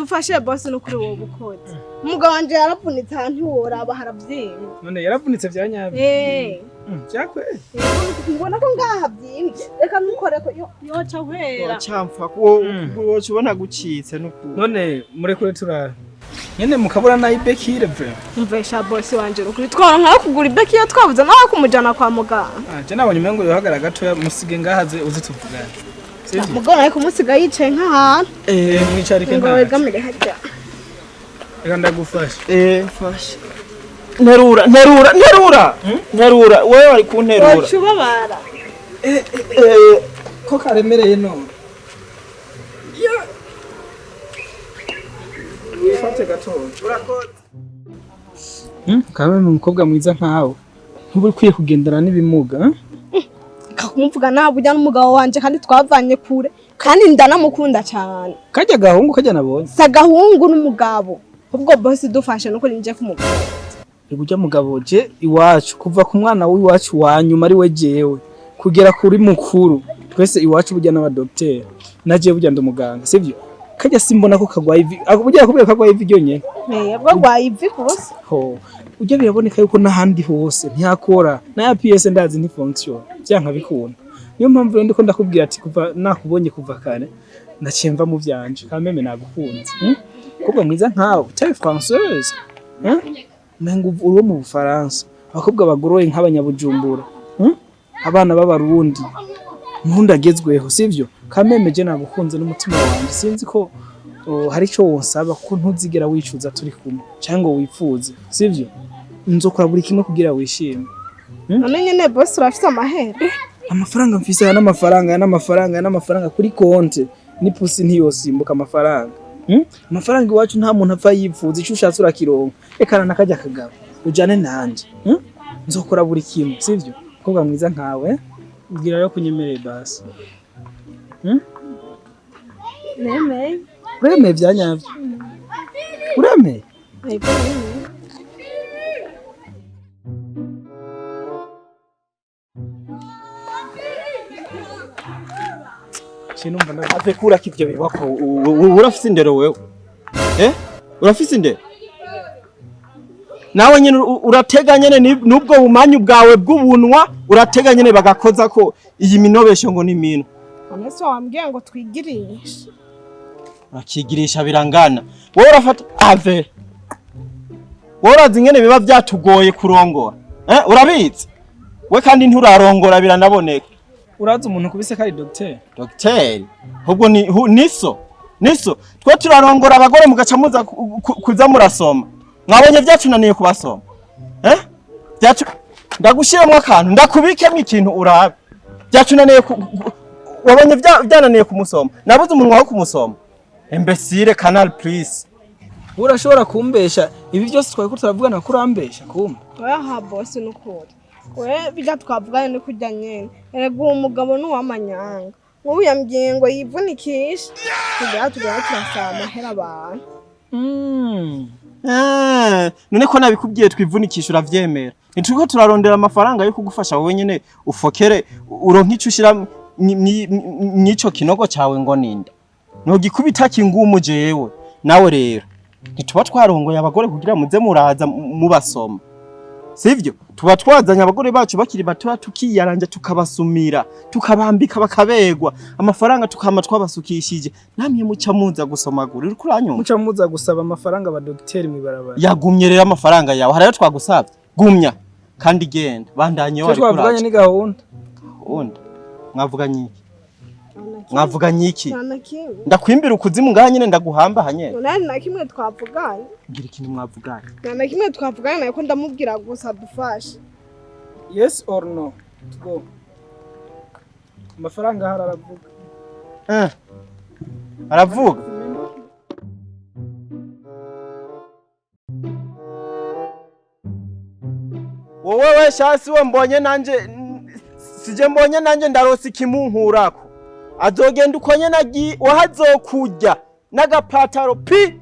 Dufashe boss, n'ukuri wowe ukoze. Umugabo wanje yaravunitse ahantu ntiworaba, haravyimba. None yaravunitse vya nyabyo? Eh. Vyakweye? Mbona ko ngaha vyimbye, reka ntukoreko yoca hwera. Wacamfa woca ubona gucitse n'ukuri. None murekure turara nyene mukabura nayo ibekire vraiment. Umvesha boss wanje, nukuri twara nkaho kugura ibeki iyo twabuze nawe kumujana kwa muganga. Ah, je nabonye umengo yohagara gatoya, musige ngahaze uzi tuvugane, sivyo? Mugabo nawe kumusiga yicaye nk'ahantu. Eh, mwicarike. Ngo ntaje. Wegamire harya. Reka ndagufasha. Eh, fasha, nterura, nterura, nterura, nterura, wewe wari kunterura. Woca ubabara. Eh. Ko karemereye none? Wifate gatoya. Urakoze. Kabe umukobwa mwiza nkawe ntuba ukwiye kugendana n'ibimuga, eh? Kakumuvuga nabi ujya n'umugabo wanje, kandi twavanye kure, kandi ndanamukunda cyane. Kajya gahungu kajya nabonye. Si agahungu, n'umugabo. Ubwo boss dufashe nuko ninje kumugabo. Ujya mugabo je iwacu, kuva ku mwana w'iwacu wa nyuma ari we jewe kugera kuri mukuru, twese iwacu burya n'abadokiteri, na jewe burya ndi umuganga, sivyo? Kajya simbona ko kagwaye ivi. Ako burya yakubwiye ko kagwaye ivi ryonyene? Bwo rwaye ivi gusa. Ho ujya biraboneka yuko n'ahandi hose ntihakora, n'aya PS ndazi ntifonction, byanka bikunda. Niyo mpamvu rero ndiko ndakubwira ati kuva nakubonye kuva kare naciye mva mu vyanje. Kameme nagukunze, Mukobwa mwiza nkawe, utari française, Mengo uri uwo mu Bufaransa, abakobwa bagoroye nk'abanyabujumbura, Abana b'abarundi, murundi agezweho, sivyo? Kameme je nagukunze n'umutima wanje. Sinzi ko hari ico wonsaba, kuko ntuzigera wicuza turi kumwe cyangwa ngo wifuze, sivyo? Nzokora buri kimwe kugira wishime. None nyene boss urafise amahera? Amafaranga mfise aya n'amafaranga, aya n'amafaranga, aya n'amafaranga kuri konte, n'ipusi ntiyosimbuka amafaranga. Amafaranga iwacu nta muntu apfa yipfuza, icyo ushatse urakironka. Rekana nakajya kagabo ujane nanje, Nzokora buri kimwe, sivyo? Mukobwa mwiza nkawe, ubwira rero kunyemereye basi. Nemeye. Uremeye vya nyavyo? Uremeye? Yego, nemeye. Sinumva ndavuga. Ave kurako ivyo bibako. Urafise indero wewe? Eh, urafise indero nawe nyene? Uratega nyene n'ubwo bumanyu bwawe bw'ubunwa, uratega nyene bagakoza ko iyi minobesho ngo ni mino. None se wambwiye ngo twigirishe? Urakigirisha birangana. Wowe urafata ave, wowe urazi ingene biba vyatugoye kurongora, eh? Urabizi we, kandi nturarongora biranaboneka. Urazi umuntu kubise ko ari docteur? Dogiteri ahubwo ni niso niso. Twe turarongora abagore mugaca muza kuza murasoma. Mwabonye vyatunaniye kubasoma, eh? Byacu ndagushiremo akantu, ndakubikemo ikintu urabe. Byatunaniye wabonye byananiye kumusoma, nabuze umunwa wo kumusoma. Imbécile, Canal Plus. Urashobora kumbesha ibi byose twari ko turavugana ko urambesha kumbe? Oya ha boss, nukuri we bijya twavuganye ni kurya nyene. Erega uwo mugabo ni uw'amanyanga. Nk'ubu yambwiye ngo yivunikishe kugira tugera turasaba amahera abantu. Eh, none ko nabikubwiye twivunikisha uravyemera? Ntituriko turarondera amafaranga yo kugufasha wowe nyene ufokere uronke ico ushira mw'ico kinogo cawe ngo ninda nogikubita kingumu. Jewe nawe rero ntituba twarongoye abagore kugira muze muraza mubasoma, sivyo? Tuba twazanye abagore bacu bakiri batoya, tukiyaranja, tukabasumira, tukabambika bakaberwa, amafaranga tukama twabasukishije, namwe muca muza gusomagura. Uriko uranyumva? Muca muza gusaba amafaranga abadogiteri mw'ibarabara. Yagumye rero amafaranga yawe, harayo twagusavye? Gumya kandi genda bandanye. Icyo Wari twavuganye kuraje ni gahunda. Gahunda mwavuganye iki? Mwavuganye iki? Nta na kimwe. Ndakwimbira ukuzimu ngaha nyene, ndaguhamba hanyene. Nta na kimwe twavuganye. Ngira ikintu mwavuganye. Nta na kimwe twavuganye, ariko ndamubwira gusa dufashe. Yes or no to go. Amafaranga ahari aravuga. Eh. Aravuga. Wowe we shasi we, mbonye nanje sije mbonye nanje ndarose ikimunkurako. Azogenda uko nyene agiye, wahazokujya n'agapataro pi.